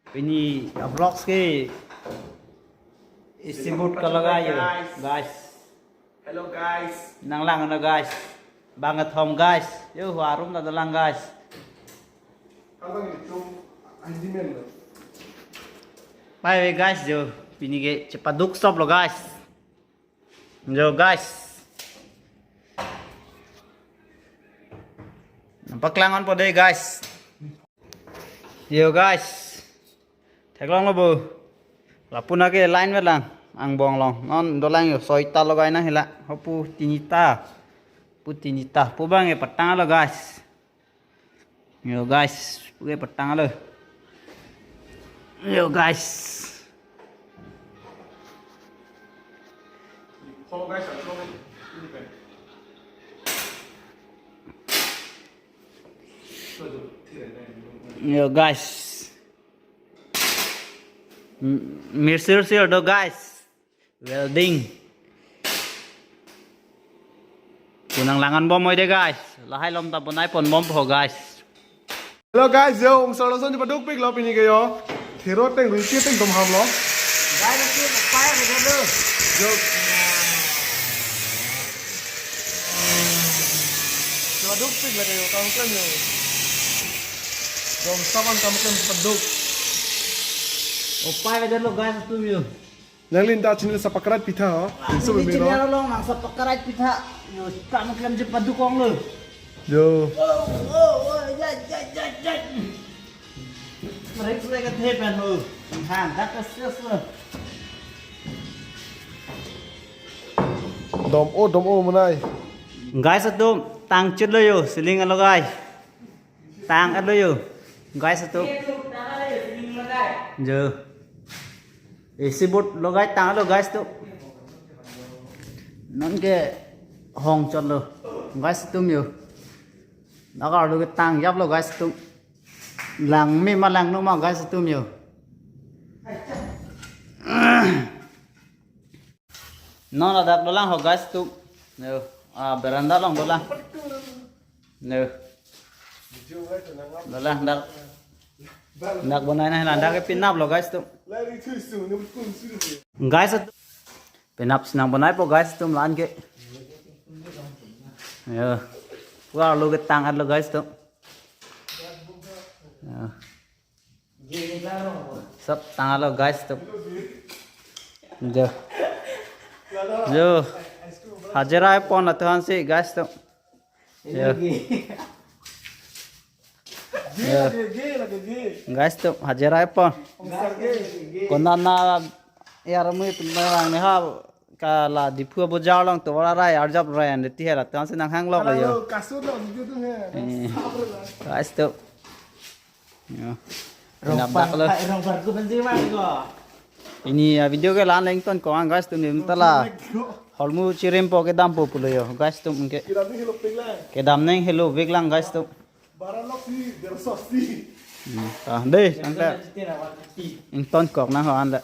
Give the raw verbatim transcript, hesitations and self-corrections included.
Pini vlogs ke isi boat kalogai yo, guys. Hello guys. Nanglang no guys. Bang kethom guys. Yo, harum ta dolang guys. Abang itu handyman lo. Bye bye guys yo. Pini ke chepaduk stop lo guys. Yo guys. Paklang-onpo dei guys. Yo guys. Theklonglo bo. Lapu na ke line vet lang. Angbong along. Non dolang yo. Soita logai nang hela. Hopu tinita. Pu tinita. Pu bang e patanglo guys. Yo guys. Pu ke patanglo. Yo guys. Yo guys. M-, mirsir sir do guys. Welding. Kunang langan bom oi de guys. Lahai lom ta bonai pon bompo guys. Hello guys, yo, ungsar loson chepadukpiklo pini ke yo. Thero ateng ruiki ateng dom hamlo. Guys, lagi apa ya gitu lo? Yo. Chepadukpik lagi yo, kam klem yo. Dom saban kam klem chepaduk. Opai ke lo guys, atum yo. Nangli ta channel subscribe pitha ho. Inso nangli bemero. Channel along nang subscribe pitha. Yo, kam klem chepaduk onglo. Yo. Oh, oh, oh, ya, ya, ya, ya. Mereka sudah ke tepen lo. Han, dak ke ses lo. Dom o, dom o menai. Guys, atum tang chit lo yo, ceiling alogai. Tang-et lo yo. Guys atum. Yo. Isi boat logai tang-et lo guys atum. Non ke hong chot lo. Guys atum yo. Dak arlo ke tang yap lo guys atum. Lang me ma lang no ma guys atum yo. Non ladak dolang ho guys atum. Yo, ah, veranda along dolang. Yo. Dolang dak. Dak bonai nang, dak ke pinap lo guys atum. Guys atum. Pinap si nang bonaipo guys atum la-an ke. Yo. Pura lo ke tang-et lo guys atum. Yo. Sab tang-et lo guys atum. Yo. Yo. Hajira pon atuhan si guys atum. Yo. Yo. Guys atum hajira pon. Konat na ya ramui tum bang ne ha kala Diphu bojar along to rai arjap rai ande ti hela atuhan si nang hang lok yo. Kasut lo gitu tuh he. Eh. Guys atum. Yo. Rong pinap dak lo. Rong parku pensi ma ko. Pini a video ke la-an le ingtonkok nang guys atum, nim ta la. Holmu chirimpo kedampo pulo yo guys atum ke. Kedam neng helo pik lang. Kedam neng helo pik lang guys atum. Bara lok si, dera sos si. Hmm, ta dei, sangta. Ingtonkok nang ho an le.